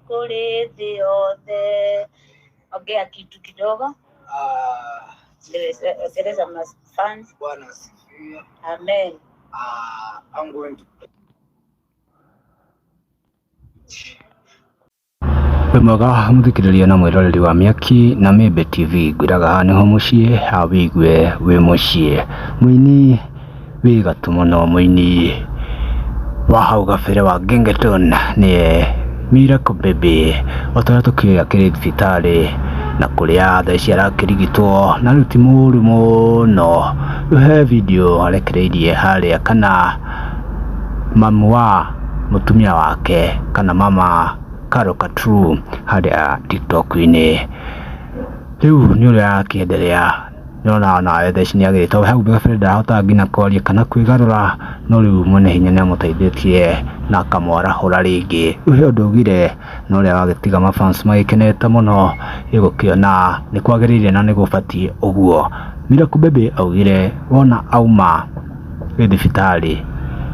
Kũrĩ thĩ yothe. Ongea kitu kidogo. Ah, Ongeleza mafans. Bwana asifiwe. Amen. Ah, I'm going to Wĩ mwega mũthikĩrĩria na mwĩroreri wa Mĩaki na Mĩmbi TV, ngwĩraga haha nĩho mũciĩ ha wĩigue wĩ mũciĩ. Mũini wĩ gatũ mũno, mũini wa hau gabere wa Gengetone nĩye Miracle Baby, o ta ũrĩa tũkĩũĩ akĩrĩ thibitarĩ na kũrĩa thaa ici arakĩrigitwo na rĩu ti mũru mũno. Rĩu he video arekereirie harĩa kana mamu wa mũtumia wake kana mama Carol Katrue harĩa TikTok-inĩ. Rĩu nĩ ũrĩa arakĩenderea nĩũrona onawe thaa ici nĩagĩrĩte, tondũ hau kabere ndarahotaga nginya kwaria kana kwĩgarũra, no rĩu mwene hinya nĩamũteithĩtie na akamwarahũra rĩngĩ. Rĩu he ũndũ augire na ũrĩa wagĩtiga ma fans magĩkenete mũno nĩgũkĩona nĩkwagĩrĩire na nĩgũbatiĩ ũguo. Miracle Baby augire wona auma wĩ thibitarĩ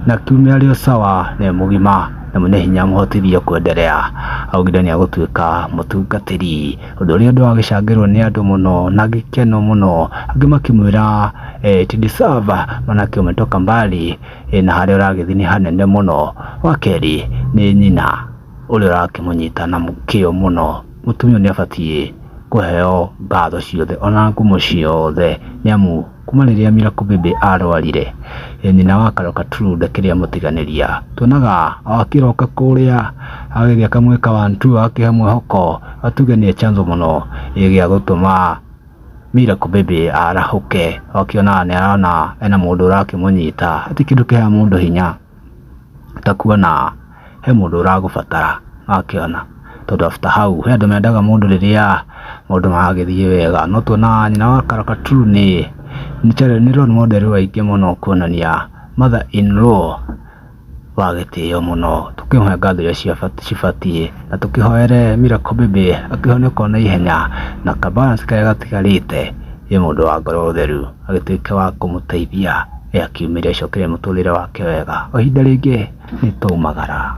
na kiumia arĩ o sawa na e mũgima na mwene hinya amũhotithie kwenderea, augire nĩ agũtuĩka mũtungatĩri, ũndũ ũrĩa ũndũ wagĩcangĩrwo nĩ andũ mũno na gĩkeno mũno, angĩ makĩmwĩra it deserve manake umetoka mbali na harĩa ũragĩthiĩ nĩ hanene mũno. Wa kerĩ nĩ nyina ũrĩa ũrakĩmũnyita na kĩo mũno, mũtumia ũyũ nĩ abatiĩ kũheo ngatho ciothe ona ngumo ciothe nĩ amu kuma rĩrĩa Miracle Baby arwarire, nyina wa Carol Katrue ndakĩrĩ amũtiganĩria. Tuonaga o akĩroka kũrĩa agĩthiĩ akamwĩka one two agakĩhe mwĩhoko, tuge nĩye chanzo mũno gĩa gũtũma Miracle Baby arahũke, akĩonaga nĩ arona ena mũndũ ũrakĩmũnyita. Hatirĩ kĩndũ kĩheaga mũndũ hinya ta kuona he mũndũ ũragũbatara wakĩona, tondũ after hau he andũ mendaga mũndũ rĩrĩa maũndũ maragĩthiĩ wega, no tuonaga nyina wa Carol Katrue nĩ role model wa aingĩ mũno kuonania mother in law wa gĩtĩo mũno. Tũkĩmũhe ngatho iria cibatiĩ na tũkĩhoere Miracle Baby akĩhonoka na ihenya na ka balance karĩa gatigarĩte ĩ mũndũ wa ngoro theru agĩtuĩke wa kũmũteithia akiumĩre acokerie mũtũrĩre wake wega. O ihinda rĩngĩ nĩ twaumagara.